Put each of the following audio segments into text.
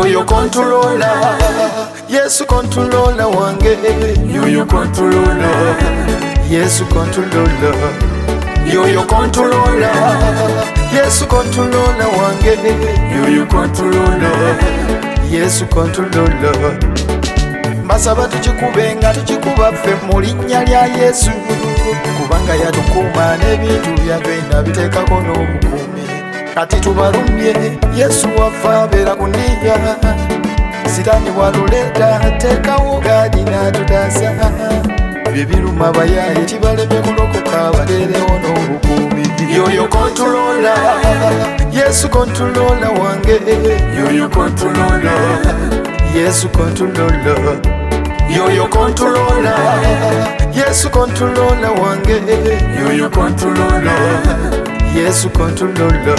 Yoyo controller, Yesu controller wange. Yoyo controller, Yesu controller. Yoyo controller, Yesu controller wange. Yoyo controller, Yesu controller. Mbasaba tukikube nga tukikuba ffe mu linnya lya Yesu, kubanga yatukuuma n'ebintu byaffe nabiteekako n'obukuumi. Kati tubalumye, Yesu waffe abeera kuniya. Sitaani bwaluleeta teekawo gaadi n'atutaasa. Bye biruma bayaaye kibalemye kulokoka, bateerewo n'obukuumi. Yoyo controller, Yesu controller wange. Yoyo controller, Yesu controller. Yoyo controller, Yesu controller wange. Yoyo controller, Yesu controller.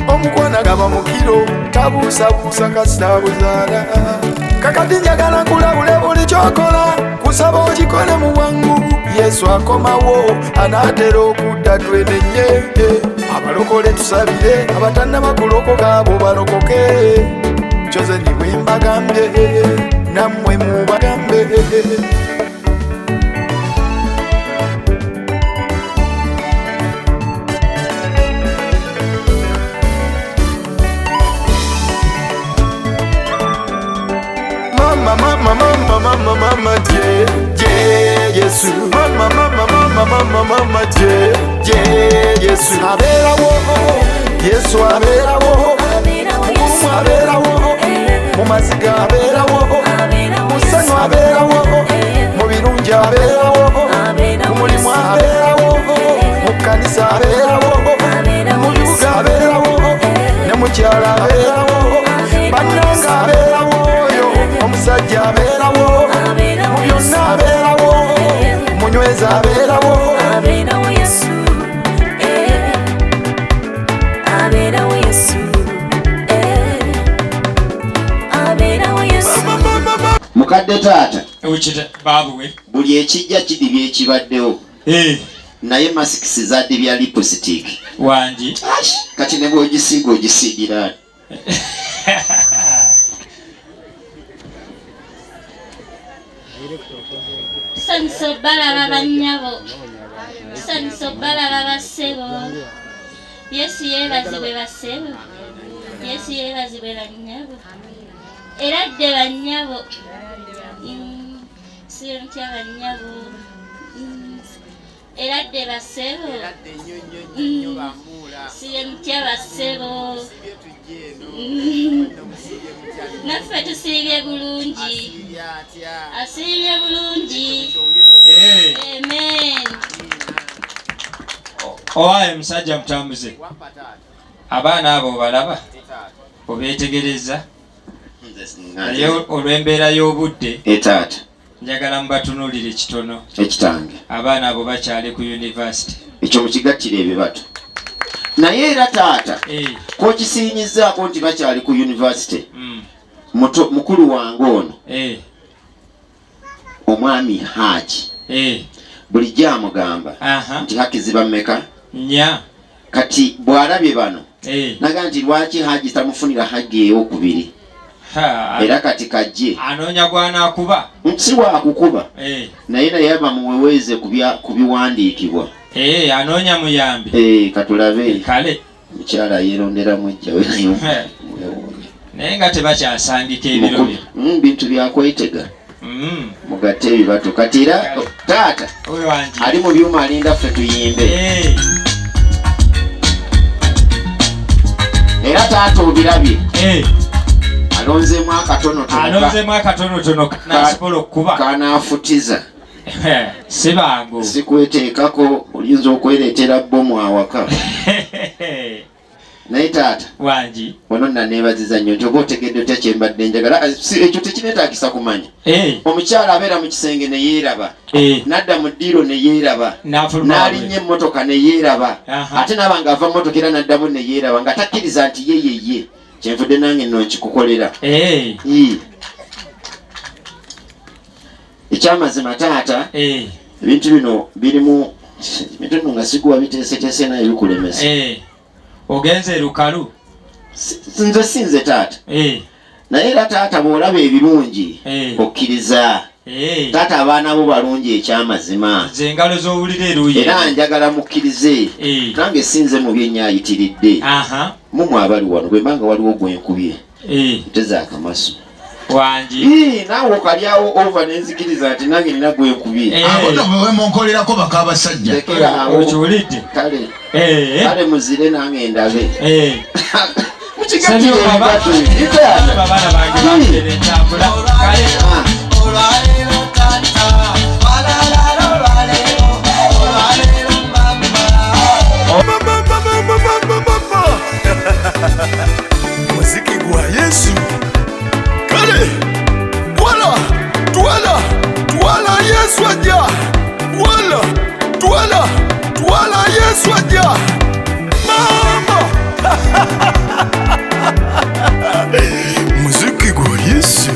Omukwana gaba mukiro tabuusabuusa kasita buzaala. Kakati njagala nkulabule buli kyokola, kusaba okikole mu bwangu. Yesu akomawo anaatera okudda, twenenye. Abalokole tusabire abatannaba kulokoka abo balokoke. Kyoze ni bwe mbagambye nammwe mubagambe. Mama, mama, mama, mama, mama, je, je, Yesu. Mama, mama, mama, mama, mama, je, je, Yesu. Abeerawo, Yesu abeerawo. Mukulumu abeerawo, mu maziga abeerawo, mu ssanyu abeerawo, mu birungi abeerawo, mu mulimu abeerawo, mu kkanisa abeerawo, mu bibuga abeerawo, ne mu kyalo abeerawo. Bannanga abeerawo oyo omusajja abeerawo, mu byonna abeerawo, munyweza abeerawo. Abeerawo Yesu, eh. Abeerawo Yesu, eh. Abeerawo Yesu. Mukadde taata, Baabuwe. Buli ekijja kidibya ekibaddewo, naye masikisi zadibya lipstick. Wangi. Kati ne bw'ogisiiga ogisiigira ani? Tusanyusa obbalaba bannyabo, tusanyusa obbalaba bassebo. Yesu yeebazibwe bassebo, Yesu yeebazibwe bannyabo, era dde bannyabo. Sibe mutya bannyabo? Era dde bassebo. Sibe mutya bassebo? Naffe tusiibye bulungi. Asiibye bulungi. Amen. Owaaye musajja mutambuze, abaana abo obalaba, obeetegereza, naye olw'embeera y'obudde Etaata, njagala mubatunuulire kitono. Ekitange. Abaana abo bakyali ku yunivasite. Ekyo mukigattira ebibatu. Naye era taata, kwokisiinyizaako nti bakyali ku yunivasite, muto mukulu wange ono, omwami Haji, bulijjo amugamba nti haki ziba mmeka? 4. Kati bw'alabye bano, naga nti lwaki Haji tamufunira hagi ey'okubiri? Era kati kajje. Anoonya gwanaakuba. Si wakukuba, naye bamuweweeze ku biwandiikibwa. Anoonya muyambi. Katulabe. Kale. Mukyala yeerondera mujja we naye mwewuunye. Naye nga tebakyasangika ebiro bino. Bintu byakwetega. Mugatte ebibatu. Kati era taata Oyo wangi. ali mu byuma alinda ffe tuyimbe. Era taata obirabye. Alonzeemu akatonotono. Alonzeemu akatonotono n'asobola okukuba. Kanaafutiza. Si bangu. Sikweteekako, oyinza okwereetera bbomu awaka. Naye taata, Wangi. Wano nna neebaziza nnyo nti oba otegedde otya kye mbadde njagala. Ekyo tekineetaagisa kumanya. Omukyala abeera mu kisenge ne yeeraba, n'adda mu ddiiro ne yeeraba, N'afuluma n'alinnya wabweru. emmotoka ne yeeraba, ate n'aba ng'ava mu mmotoka era n'addamu ne yeeraba, nga takkiriza nti ye ye ye. Kyenvudde nange nno nkikukolera. Ii. Ekyamazima taata, ebintu bino birimu ebintu bino nga siguwa biteeseteese naye bikulemesa. Ogenze e Lukalu? Nze si nze taata. Naye era taata bw'olaba ebirungi okkiriza. Taata abaana bo balungi ekyamazima. Nze engalo z'owulira eruuyi Era njagala mukkirize. Nange si nze mubi ennyo ayitiridde. Mumwe abali wano bwe mba nga waliwo gwe nkubye. Nteze akamasu. Wangi. Ii, naawe okalyawo over ne nzikiriza nti nange nina gwe nkubye. Abo nno bwe munkolerako bakabasajja. Lekera awo. Okiwulidde? Kale. Kale muzire nange ndabe. Mukigatire Sebo, ebibatu. Abaana bange bampera entambula. Kale. Muziki gwa Yesu. Kale, twala, twala, twala Yesu ajja. Wala, twala, twala Yesu ajja. Mama. Muziki gwa Yesu.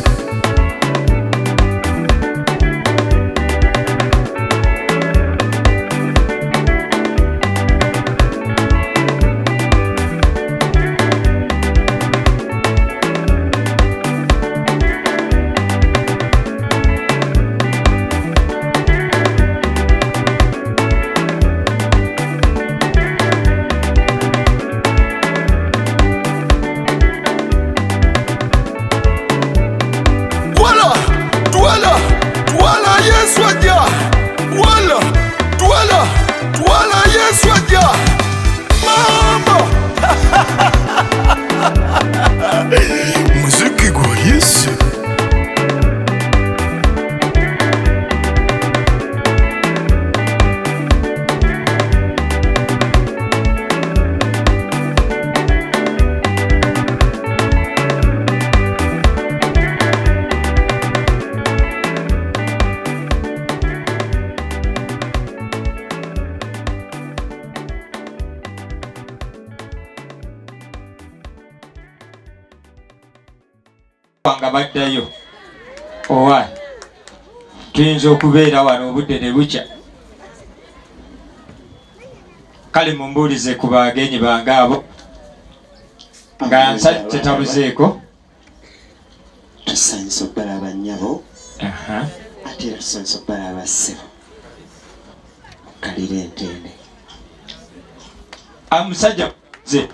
Twala, twala, twala Yesu ajja. Wala, twala, twala Yesu ajja. Mama. Muziki gwa Yesu. Nga baddayo owa tuyinza okubeera wano obudde ne bukya. Kale mumbuulize ku bagenyi bange abo nga nsa tetabuzeeko. Tusanyusa okubalaba nnyabo. Ate era tusanyusa okubalaba ssebo. Kalira entende. Musajja nze.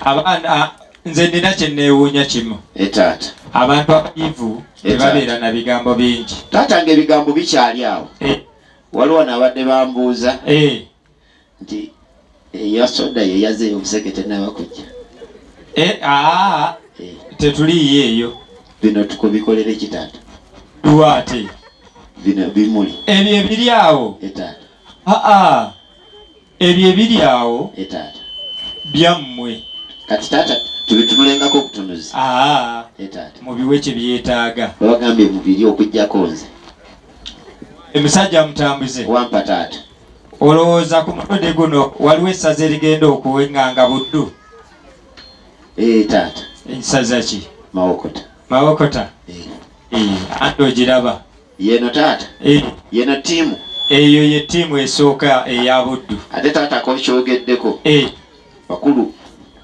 Abaana nze nina kye neewuunya kimu. Taata. Abantu abayivu tebabeera na bigambo bingi. Taata ng'ebigambo bikyali awo. Waliwo n'abadde bambuuza. Nti eya soda ye yazze obuseke tennaba kujja. Tetuliiyo eyo. Bino tukubikolere ki taata? Lwate. Bino bimuli. Ebyo ebiri awo. Taata. Ebyo ebiri awo. Taata. Byammwe. Kati taata tubitunulengako obutunuzi. Taata. Mubiwe kye byetaaga. Babagambye mubiri okuggyako nze. Emusajja mutambuze. Wampa taata. Olowooza ku mulundi guno waliwo essaza erigenda okuwenganga Buddu? Taata. Essaza ki? Mawokota. Mawokota? Anti ogiraba. Yeno taata. Yeno ttiimu. Eyo ye ttiimu esooka eya Buddu. Ate taata kokyogeddeko. Bakulu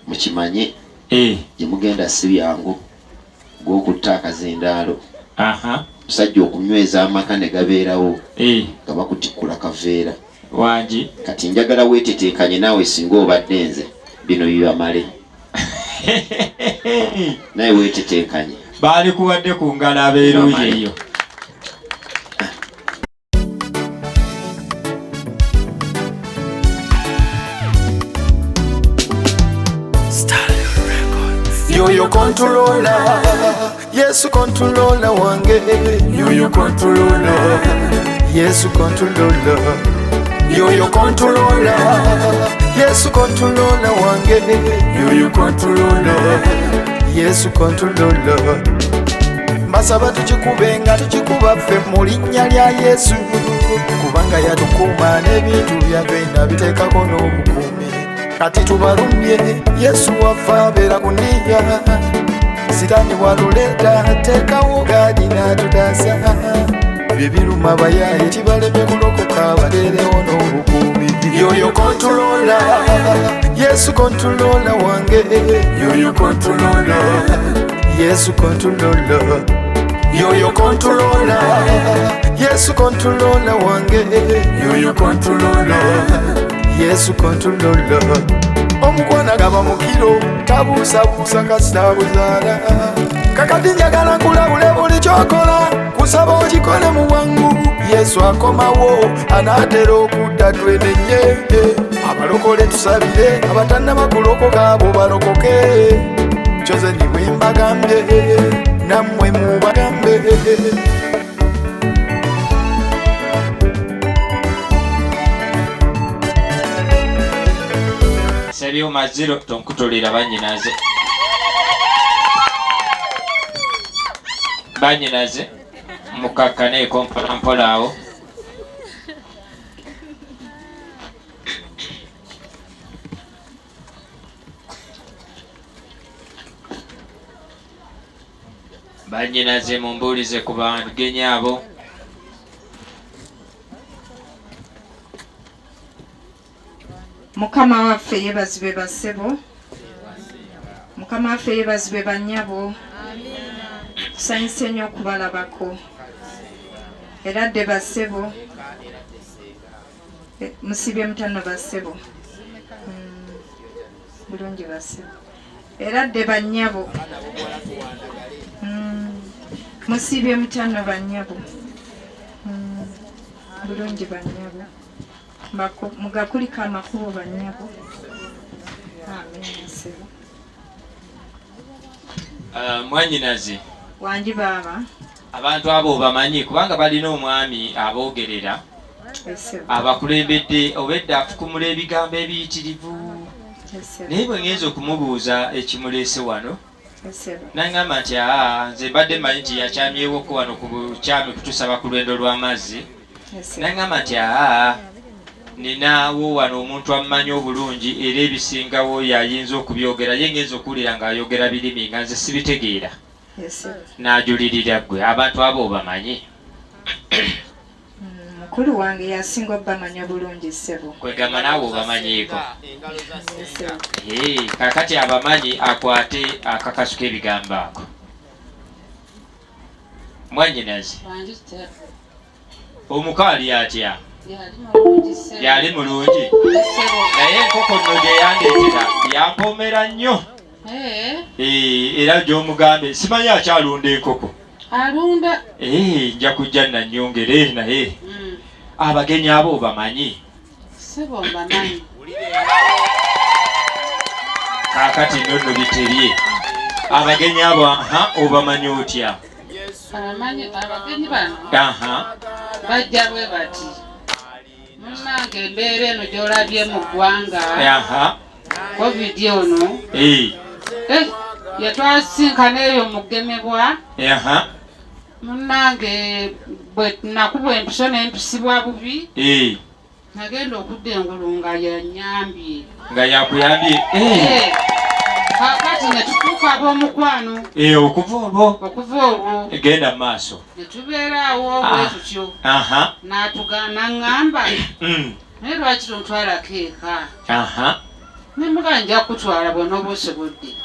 mukimanye. Gye mugenda si byangu gw'okutta akazindaalo. Musajja okunyweza amaka ne gabeerawo. Nga bakutikkula kaveera. Wangi. Kati njagala weetetenkanye naawe singa obadde nze bino bibamale. Naye weetetenkanye. Baali kuwadde ku ngalo abeeruuyi eyo. Yoyo controller, Yesu controller wange. Yoyo controller, Yesu controller. Yoyo controller, Yesu controller wange. Yoyo controller, Yesu controller. Mbasaba tukikubenga tukikuba ffe mu linnya lya Yesu, kubanga yatukuuma n'ebintu byaffe nabiteekako n'obukuumi. Kati tubalumye, Yesu waffe abeera ku nniya. Sitaani bw'atuleeta, teekawo gaadi n'atutaasa. Bye biruma abayaaye kibalemye kulokoka, bateerewo n'obukuumi. Yoyo controller, Yesu controller wange. Yoyo controller, Yesu controller. Yoyo controller, Yesu controller wange. Yoyo controller, Yesu controller. Omukwana gaba mukiro, tabuusabuusa kasita buzaala. Kakati njagala nkulabule buli kyokola, kusaba okikole mu bwangu. Yesu akomawo anaatera okudda twenenye. Abalokole tusabire, abatannaba kulokoka abo balokoke. Kyoze ni bwe mbagambye, nammwe mubagambe. Sebyuma zero tonkutulira bannyinaze. Bannyinaze mukakkaneeko mpola mpola awo. Bannyinaze mumbuulize ku bagenyi abo. Mukama waffe yeebazibwe bassebo. Mukama waffe yeebazibwe bannyabo. Tusanyuse nnyo okubalabako. Era dde bassebo. Musibye mutano bassebo. Bulungi bassebo. Era dde bannyabo. Musibye mutano bannyabo. Bulungi bannyabo. Mugakulika amakubo bannyabo. Amen ssebo. Mwannyinaze. Wangi baaba. Abantu abo obamanyi kubanga balina omwami aboogerera. Abakulembedde obedda afukumula ebigambo ebiyitirivu. Naye bwe ngenza okumubuuza ekimuleese wano, n'aŋŋamba nti aa nze mbadde mmanyi nti yakyamyewoko wano ku bukyami kutusaba ku lwendo lw'amazzi. N'aŋŋamba nti aa ninawo wano omuntu ammanyi obulungi era ebisingawo y'ayinza okubyogera. Ye ngenza okuwulira ng'ayogera birimi nga nze sibitegeera. N'ajulirira ggwe abantu abo obamanyi? Mukulu wange yasinga obbamanya obulungi ssebo. Kwegamba naawe obamanyiiko. Kaakati abamanyi akwate akakasu k'ebigambo ako. Mwannyinaze, omuko ali atya? Yali mulungi. Naye enkoko nno gye yandeetera yampoomera nnyo. Era gy'omugambe simanyi akyalunda enkoko. Alunda. Nja kujja nanyongere naye. Abagenyi abo obamanyi? Ssebo mbamanyi. Kaakati nno nno bitebye. Abagenyi abo aha obamanyi otya? Abagenyi bano bajja bwe bati. Munnange embeera eno gy'olabye mu ggwanga. Covid ono. Yatwasinkana eyo mu kugemebwa. Munnange bwe nakubwa empiso n'empisibwa bubi. Nagenda okudda engulu nga yannyambye. Nga yakuyambye? Kaakati ne tutuuka ab'omukwano. Okuva olwo. Okuva olwo. Genda mu maaso. Ne tubeera awo bwe tutyo. N'aŋŋamba. Naye lwaki tontwalako eka? Ne mugamba nja kukutwala bw'onooba osobodde.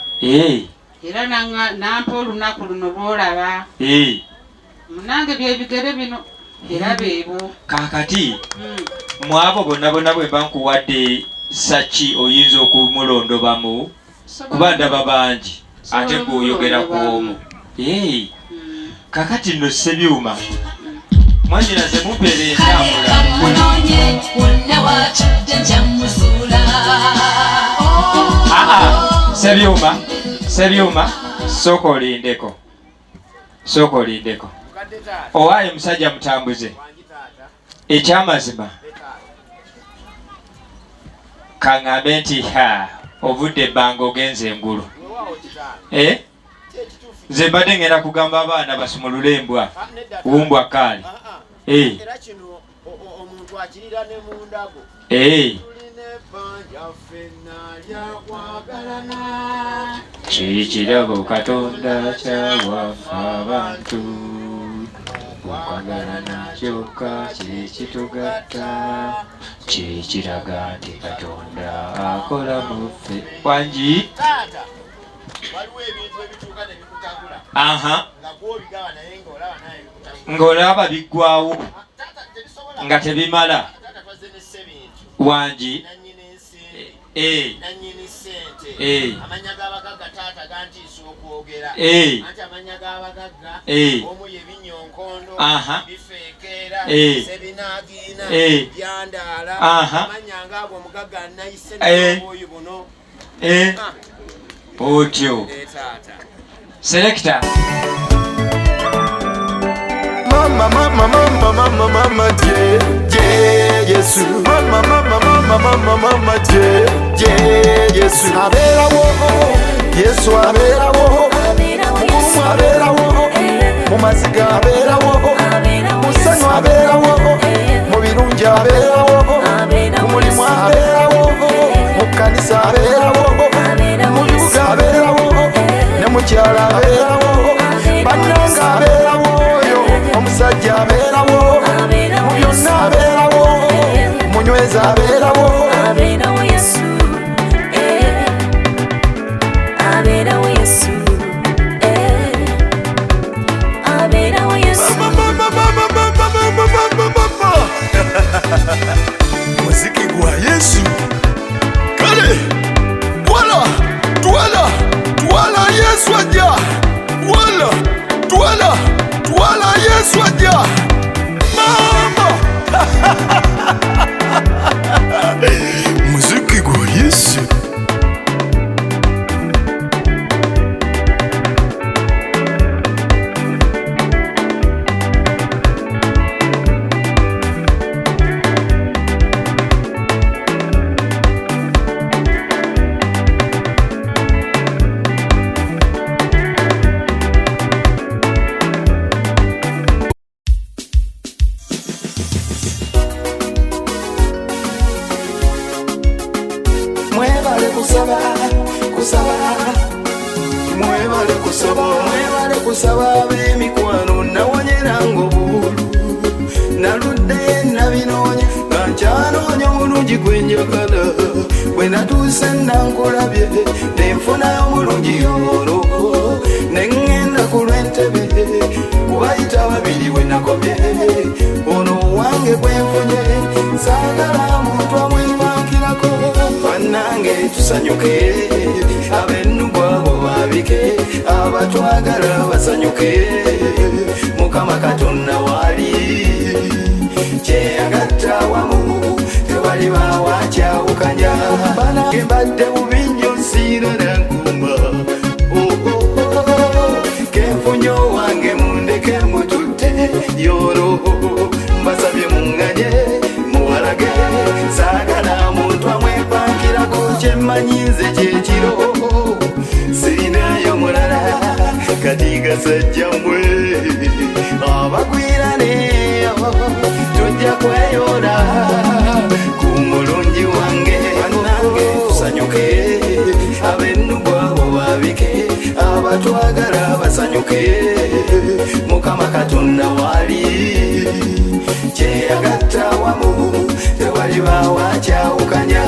Era n'ampa olunaku luno lw'olaba. Munnange by'ebigere bino era beebo. Kaakati mu abo bonna bonna bwe mba nkuwadde saki oyinza okumulondobamu kuba ndaba bangi ate gwe oyogera ku omu. Kaakati nno Ssebyuma mwannyinaze mumpeere entambula. Ssebyuma, Ssebyuma, sooka olindeko. Sooka olindeko. Owaaye musajja mutambuze. Ekyamazima kaŋŋambe nti ha ovudde ebbanga ogenze engulu. Nze mbadde ngenda kugamba abaana basumulule embwa. Wumbwa kaali. Era kino omuntu akirira ne mu ndago. Tulina ebbanja ffenna lya kwagalana. Kikirabo Katonda kyawafa abantu. Okwagalana kyokka kye kitugatta. Kyekiraga nti Katonda akola mu ffe. Wangi? Taata, waliwo ebintu ebituuka ne bikutabula. Aha. Nga gw'obigaba naye ng'olaba naye bikutabula. Ng'olaba biggwawo. Taata, tebisobola. Nga tebimala. Taata, twazze ne Ssebintu. Wangi? Nannyini nsimbi. Eh. Nannyini ssente. Eh. Amannya g'abagagga taata gantiisa okwogera. Eh. Anti amannya g'abagagga Eh. omu ye Binyonkondo, Aha. Bifeekeera, Eh. Sebinaagiina, Eh. Byandaala. Aha. Amannya ng'ago omugagga nayise Eh. n'obuuyi buno. Eh. Ah. Otyo. Eh, taata. Selector. Mama, mama, mama, mama, mama, je, je, Yesu. Mama, mama, mama, mama, mama, je, je, Yesu. Abeerawo, Yesu abeerawo. Mu abeerawo, mu maziga abeerawo, mu ssanyu abeerawo, mu birungi abeerawo, mu mulimu abeerawo, mu kkanisa abeerawo, mu bibuga abeerawo, ne mu kyalo abeerawo, bannange abeerawo oyo, omusajja abeerawo, mu byonna abeerawo, munyweza abeerawo. Abeerawo Yesu, eh. Abeerawo Yesu, eh. Abeerawo Yesu. Muziki gwa Yesu. Kale, twala, twala, twala Yesu ajja. Twala, twala, twala Yesu ajja. Mama. Muziki gwa Yesu. Mwebale kusaba, kusaba. Mwebale kusaba, mwebale kusaba ab'emikwano. Nawonyeranga obululu, naludde nabinoonya nga nkyanoonya omulungi gwe njagala. Bwe natuuse nankulabye nenfunayo omulungi olwo ne ŋŋenda ku lw'entebe kubayita babiri bwe nakomye. Ono wange gwe nfunye saagala muntu amwepankirako. Bannange tusanyuke, ab'ennugu abo babike, abatwagala basanyuke. Mukama Katonda waali kyeyagatta wamu tewali bawakyawukanya. Banange mbadde bubi nnyo siirala nkuma. Kenfunye owange mundeke mututte yoro, mbasabye muŋŋanye muwalage, saagala muntu amwepankirako. Kyemmanyi nze kyekiro sirinayo mulala kati gasajja mmwe abagwiraneyo tujja kweyola ku mulungi wange. Bannange tusanyuke, ab'ennugu abo babike, abatwagala basanyuke. Mukama Katonda waali kyeyagatta wamu tewali bawakyawukanya.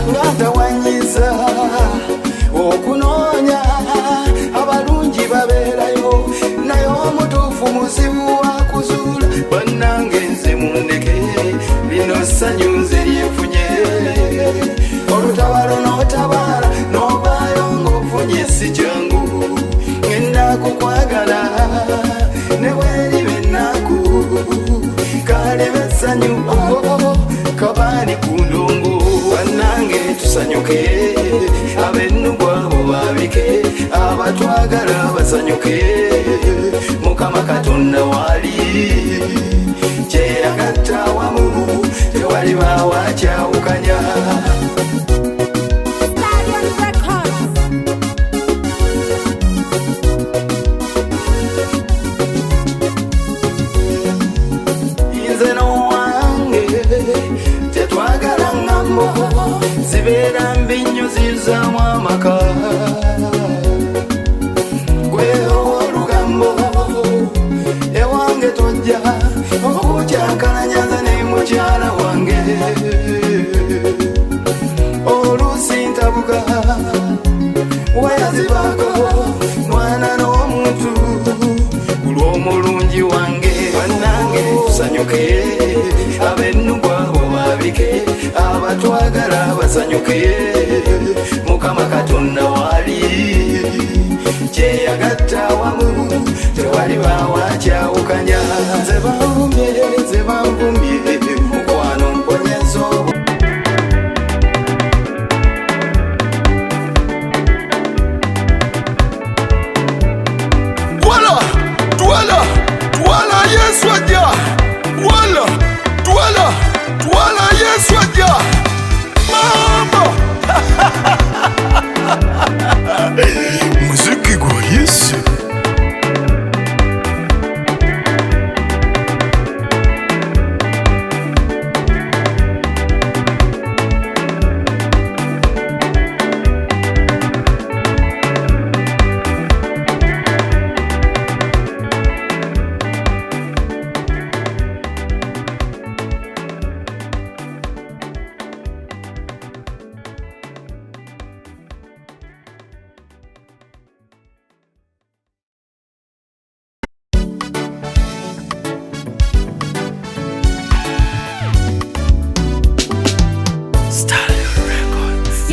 Ng'atawanyiza okunoonya abalungi babeerayo, naye omutuufu muzibu wa kuzuula. Bannange nze mundeke, lino ssanyu nze lyenfunye. Olutabalo n'otabaala n'ovaayo ng'ofunye si kyangu. Ngenda kukwagala ne bweriba ennaku, kalebe essanyu kabaani ku ndongo. Bannange tusanyuke, ab'ennugu abo babike, abatwagala basanyuke. Mukama Katonda waali kyeyagatta wamu tewali bawakyawukanya. Nze n'owange tetwagala ŋŋambo zibeera mbi nnyo zizaamu amaka. Gwe ow'olugambo ewange tojja okukyankalanya nze ne mukyala wange. Ab'ennugu abo babike, abatwagala basanyuke. Mukama Katonda wali, kyeyagatta wamu tewali bawakyawukanya. Nze banvumye, nze banvumye, mukwano mponyeza obu. Twala, twala, twala Yesu ajja. Wala, twala, twala Yesu ajja. Mama. Muziki gwa Yesu.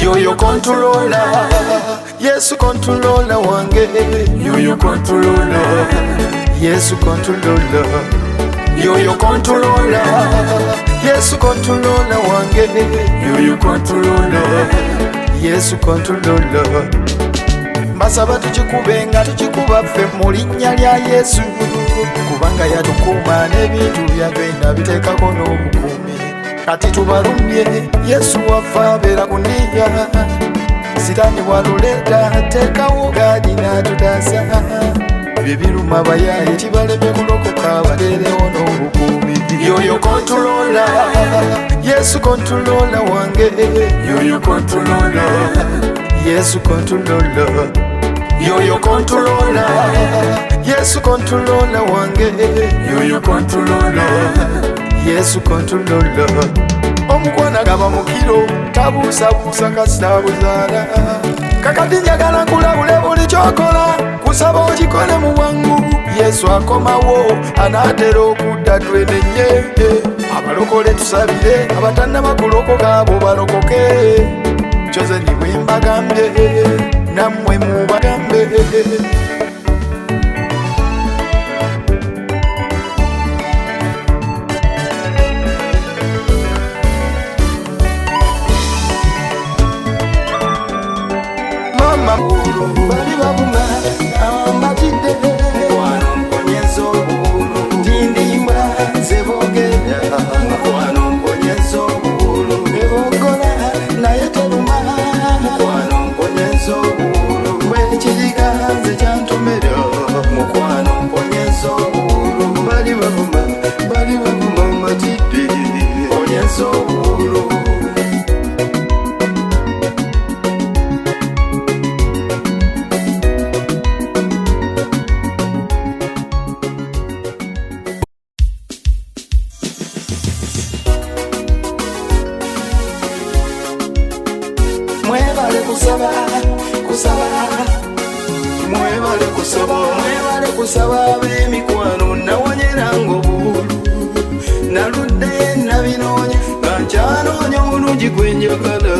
Yoyo controller, Yesu controller wange. Yoyo controller, Yesu controller. Yoyo controller, Yesu controller wange. Yoyo controller, Yesu controller. Mbasaba tukikube nga tukikuba ffe mu linnya lya Yesu, kubanga yatukuuma n'ebintu byaffe nabiteekako n'obukuumi. Kati tubalumye, Yesu waffe abeera ku nniya. Sitaani bw'aluleeta teekawo gaadi n'atutaasa. Bye biruma abayaaye kibalemye kulokoka, bateerewo n'obukuumi. Yoyo controller, Yesu controller wange. Yoyo controller, Yesu controller. Yoyo controller, Yesu controller wange. Yoyo controller, Yesu controller. Omukwana gaba mukiro, tabuusabuusa kasita buzaala. Kakati njagala nkulabule buli kyokola, kusaba okikole mu bwangu. Yesu akomawo anaatera okudda twenenye. Abalokole tusabire, abatannaba kulokoka abo balokoke. Kyoze ni bwe mbagambye, nammwe mubagambe. Mama, bali bavuma ambatidde, mukwano mponyeza obululu. Tindimba zeboogera, mukwano mponyeza obululu. Bebogola naye teruma, mukwano mponyeza obululu. Bwekiriga nze kyantomera, mukwano mponyeza obululu. Bali bavuma, bali bavuma mbatidde, mponyeza obululu. Mwebale kusaba, kusaba, mwebale kusaba, mwebale kusaba ab'emikwano. Nawonyeranga obululu, naludde nabinoonya nga nkyanoonya omulungi gwe njagala.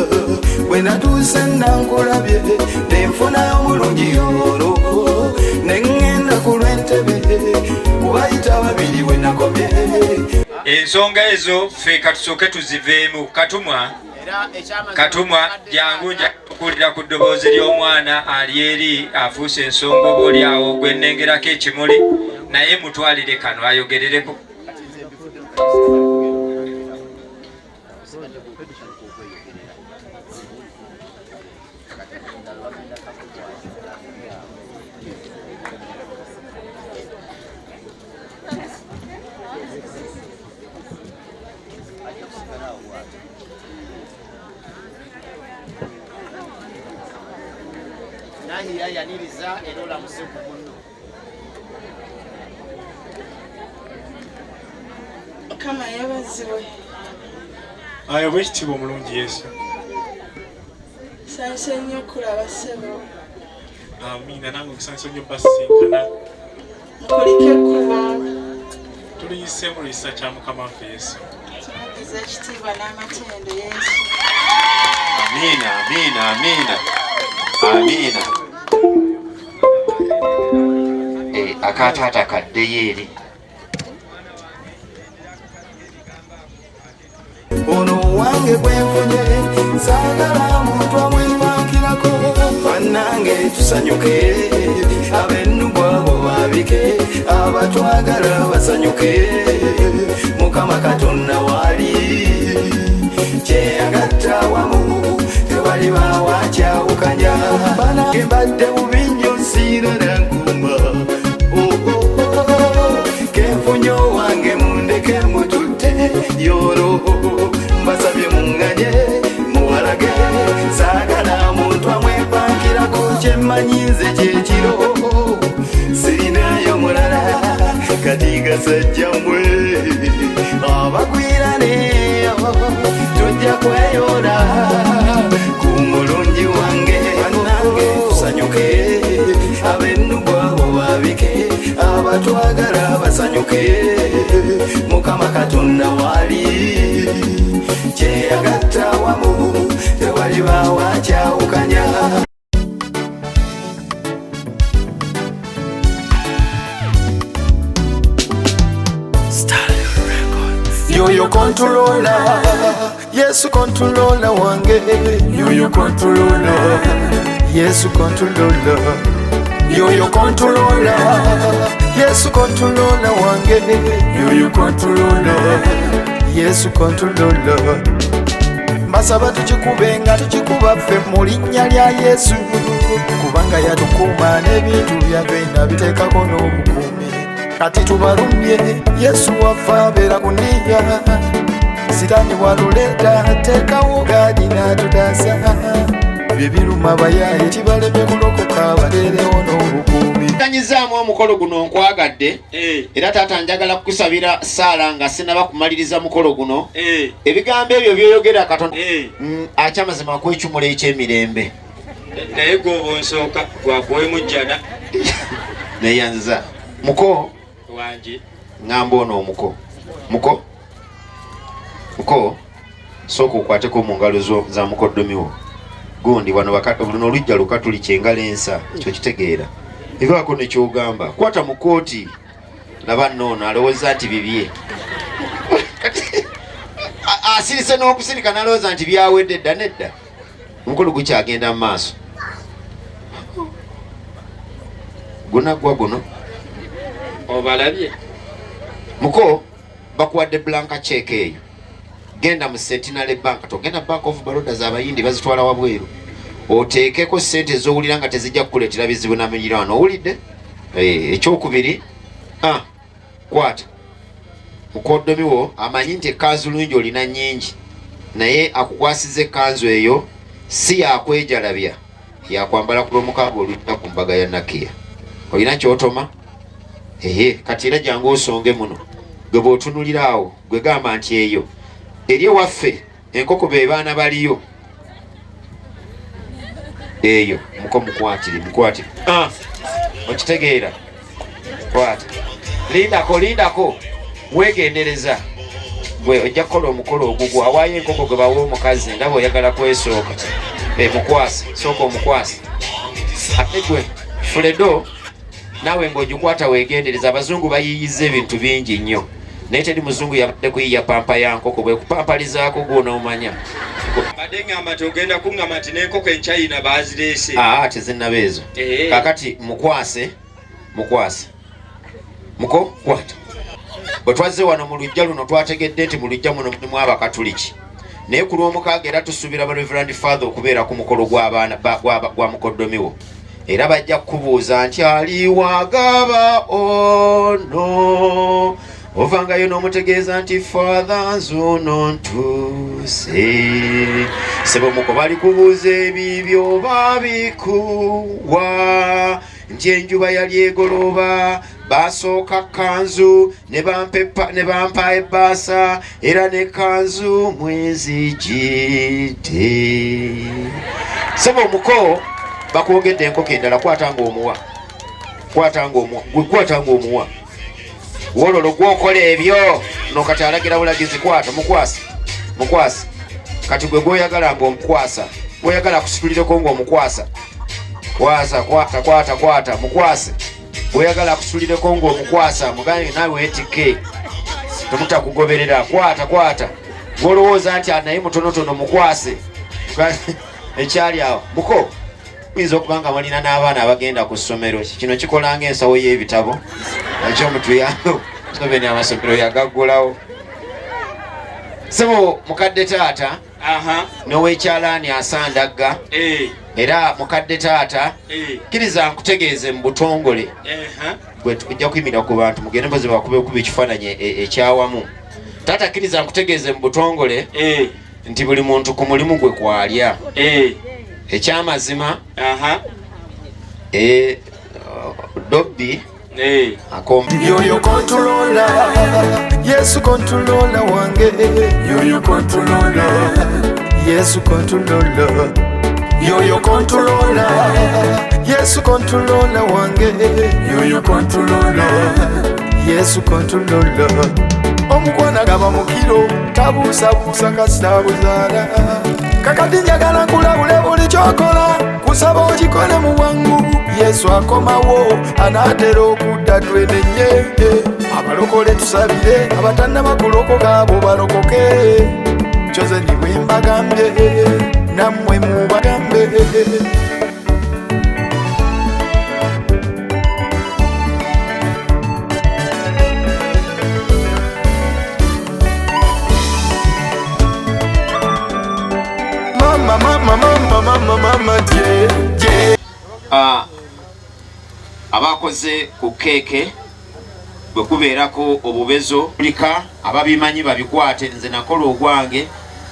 Bwe natuuse nankulabye, nenfunayo omulungi olwo, ne ŋŋenda ku lw'entebe kubayita babiri bwe nakomye. Ensonga ezo ffe katusooke tuziveemu. Katumwa, Katumwa, jangu nja kukulira ku ddoboozi ly'omwana ali eri afuuse ensonga oba oli awo gwe nnengerako ekimuli, naye mutwalire kano ayogerereko. Nahiya, yaniriza era olamuse ku munno. Mukama yeebazibwe. Ayo bwekitiibwa omulungi Yesu. Nsanyuse nnyo okulaba ssebo. Amiina, nange okusanyusa nnyo basisinkana. Mukulike ekkubo, Tulinyiseemu olw'ekisa kya Mukama waffe Yesu. Tumuddiza ekitiibwa n'amatendo Yesu. Amiina, amiina, amiina, amiina. Eh, akataata kaddeyo eri. Ono wange gwenfunye saagala muntu amwepankirako. Bannange tusanyuke, ab'ennugu abo babike, abatwagala basanyuke. Mukama Katonda waali, kyeyagatta wamu tewali bawakyawukanya. Banange mbadde bubi nnyo, siirala nkuma kenfunye owange, mundeke mututte yoro. Mbasabye muŋŋanye muwalage, saagala muntu amwepankirako. Kyemmanyi nze kyekiro, sirinayo mulala. Kati gasajja mmwe abagwiraneyo, tujja kweyola ku mulungi wange. Bannange tusanyuke, ab'ennugu abo babike, abatwagala basanyuke. Mukama Katonda waali, kyeyagatta wamu tewali bawakyawukanya. Yoyo controller, Yesu controller wange. Yoyo controller, Yesu controller. Yoyo controller, Yesu controller wange. Yoyo controller, Yesu controller. Mbasaba tukikube nga tukikuba ffe mu linnya lya Yesu, kubanga yatukuuma n'ebintu byaffe nabiteekako n'obukuumi. Kati tubalumye, Yesu waffe abeera kuniya. Sitaani bwaluleeta, teekawo gaadi n'atutaasa. Bye biruma bayaaye kibalemye kulokoka, bateerewo n'obukuumi. Kanyizaamu omukolo guno nkwagadde. Era taata njagala kukusabira saala nga sinaba kumaliriza mukolo guno. Ebigambo ebyo byoyogera Katonda akyamazima kwekimula ekyemirembe. Naye gwoba onsooka gwakuwemujjana. Neyanza muko wangi ŋŋamba ono omuko muko muko sooka okwateko mu ngalo za mukoddomiwo gundi wano luno olujja lukatuliki engalo ensa kyokitegeera evaako nekyogamba kwata mu kooti laba nno ono alowooza nti bibye. Kati, asirise n'okusirika n'alowooza nti byawedde dda. Nedda, omukolo gukyagenda mu maaso, gunaggwa guno. Obalabye. Muko, bakuwadde blank check eyo, genda mu Centenary Bank, togenda Bank of Baroda, z'abayindi bazitwala wabweru, oteekeko sente ez'owulira nga tezijja kukuleetera bizibu namanyirano. Owulidde? Eh, ekyokubiri, kwata mukoddomi wo amanyi nti ekkanzu lungi olina nnyingi, naye akukwasiza ekkanzu eyo si yakwejalabya, yakwambala ku lwomukaaga olujja ku mbaga ya Nakiya. Olina kyotoma? Ehe, kati era jangu osonge muno. Gwe bw'otunulira awo, gwe gamba nti eyo eri ewaffe enkoko be baana baliyo eyo. Muko mukwatire, mukwatire. Okitegeera? Kwata, lindako, lindako, wegendereza. Gwe ojja kukola omukolo ogugwo awaayo enkoko gwe bawa omukazi. Ndaba oyagala kwesooka. Mukwase, sooka omukwase. Ate gwe Fuledo, naawe ng'ogikwata wegendereza. Abazungu bayiiyiza ebintu bingi nnyo, naye teri muzungu yabadde kuyiiya pampa ya nkoko. Bwe kupampalizaako gw'onoomanya. Mbadde ŋŋamba nti ogenda kuŋŋamba nti n'enkoko enchina baazireese. Aa, tezinnaba ezo. Kakati mukwase, mukwase muko, kwata. Bwe twazze wano mu luggya luno, twategedde nti mu luggya muno mulimu Abakatuliki, naye ku lw'omukaaga era tusuubira ba Reverend Father okubeera ku mukolo gw'abaana gwa mukoddomiwo, era bajja kukubuuza nti aliwagaba ono. Ovangayo n'omutegeeza nti Father, nzuno ntuuse. Sebo muko, bali kubuuza ebibyo babikuwa nti enjuba yali egolooba, basooka kanzu ne ne bampa ebbaasa, era ne kanzu mwenzijidde. Sebo omuko, bakwogedde enkoko endala, kwata ng'omuwa, kwata ng'omuwa, gwe kwata ng'omuwa. Wololo gwokola ebyo no kati alagira bulagizi kwata mukwasa mukwasa kati gwe gwoyagala ng'omukwasa gwoyagala akusitulireko ng'omukwasa kwasa kwata kwata kwata mukwase gwoyagala akusitulireko ng'omukwasa mugambe naawe weetikke temutakugoberera kwata kwata gwolowooza nti naye mutonotono mukwase ekyali awo muko muyinza okuba nga mulina n'abaana abagenda ku ssomero kino kikola ng'ensawo y'ebitabo nakyo mutuyambe Museveni amasomero yagaggulawo sebo mukadde taata n'owekyalaani asandagga eh. era mukadde taata eh. kkiriza nkutegeeze mu butongole gwe tujja kuyimirira ku bantu mugende mpozi bakube okuba ekifaananyi e, ekyawamu taata kkiriza nkutegeeze mu butongole eh. nti buli muntu ku mulimu gwe kwalya eh. ekyamazima eh, dobbi yoyo controller Yesu controller wange yoyo controller Yesu controller yoyo controller Yesu controller wange yoyo controller Yesu controller omukwana gaba mukiro tabuusabuusa kasita buzaala kakati njagala nkulabule buli kyokola kusaba okikole mu bwangu yesu akomawo anaatera okudda twenenye abalokole tusabire abatannaba kulokoka abo balokoke kyoze ni bwe mbagambye nammwe mubagambe Mama, mama, mama, mama, mama, je, je. Ah, abakoze ku keeke bwe kubeerako obubezo lika ababimanyi babikwate nze nakola ogwange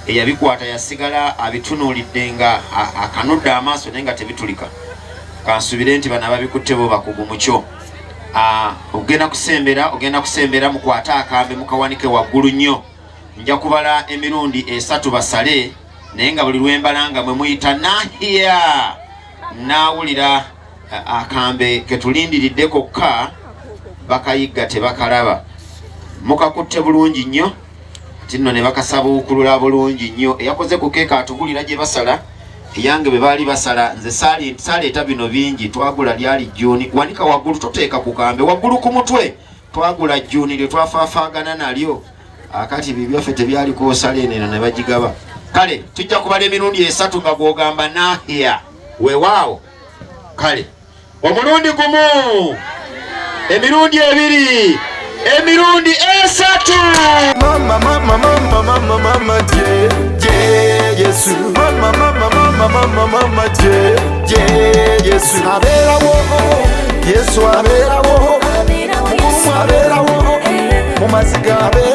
eyabikwata yasigala abitunuulidde nga akanudde amaaso naye nga tebitulika kansubire nti bano ababikutte bo bakugu mukyo ogenda kusembera ogenda kusembera mukwate akambe mukawanike waggulu nnyo nja kubala emirundi esatu basale naye nga buli lwembala nga mwe muyita nahiya naawulira akambe ketulindiridde kokka bakayigga tebakalaba mukakutte bulungi nnyo ati nno ne bakasabuukulula bulungi nnyo eyakoze ku keeka atugulira gye basala eyange bwe baali basala nze saaleeta bino bingi twagula lyali jjuuni wanika waggulu toteeka ku kambe waggulu ku mutwe twagula jjuuni lye twafaafaagana nalyo akati bibyaffe tebyali kwosala eno eno ne bagigaba kale tujja kubala emirundi esatu nga gwogamba nahiya weewaawo kale omulundi gumu emirundi ebiri emirundi esatu mama mama mama mama mama je je yesu mama mama mama mama mama je je yesu abeerawo yesu abeerawo mukulumu abeerawo mu maziga abeerawo